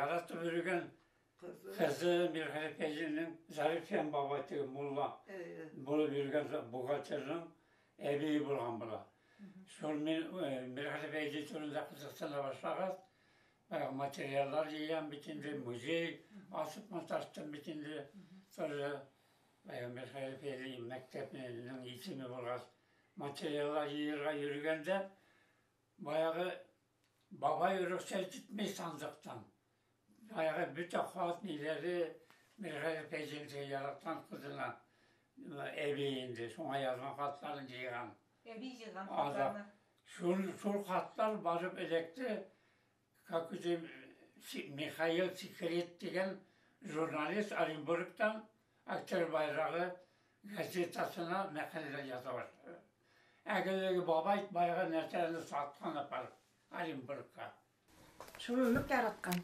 Яратып йөргән кызы Мирхәлил Фәйзинең Зарифҗан бабай теге мулла булып йөргән бухгалтерның әбие булган була. Шул мин Мирхәлил Фәйзи турында кызыксына башлагач, баягы материаллар җыям бит инде, музей ачып маташтым бит инде. Тоже баягы Мирхәлил Фәйзи мәктәпнең исеме булгач, материаллар җыярга йөргәндә, баягы бабай рөхсәт итми сандыктан. Баягы бөтә хат ниләре Миргали Фәйзинең яраткан кызына әби инде шуңа язган хатларын җыйган. Әби җыйган хатларны. Шул хатлар барып эләкте какой-то Михаил Секрет дигән журналист Оренбургтан Октябрь байрагы газетасына мәкаләләр яза башлады. Әгелеге бабай баягы нәрсәләрне саткан апарып Оренбургка. Шуны нык яраткан.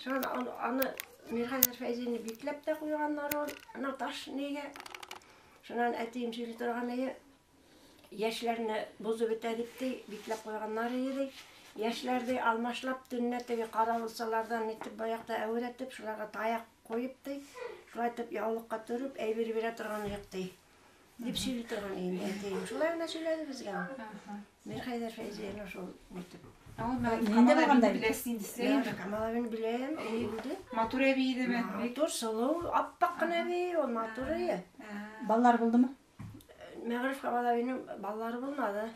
Шуны аны Мирхәйдәр Фәйзине бикләп тә куйганнар ул, ана таш нигә. Шуннан әтием сөйли торган иде. Яшьләрне бозып бетә дип ди, бикләп куйганнар иде ди. Яшьләр ди алмашлап төнлә теге каравылчылардан нитеп баякта әүрәтеп, шуларга таяк куеп ди, шулай итеп яулыкка төреп әйбер бирә торган идек ди. Дип сөйли торган инде әтием. Шулай гына сөйләде безгә. Мирхәйдәр Фәйзиевна шул нитеп. Нинди булган да беләсез инде сез. Камал абины беләм, ул үзе. Матур әби идеме? Матур, сылу, аппак кына әби, ул матур ие. Балалар булдымы? Мәгъриф Камал абиның балалары булмады.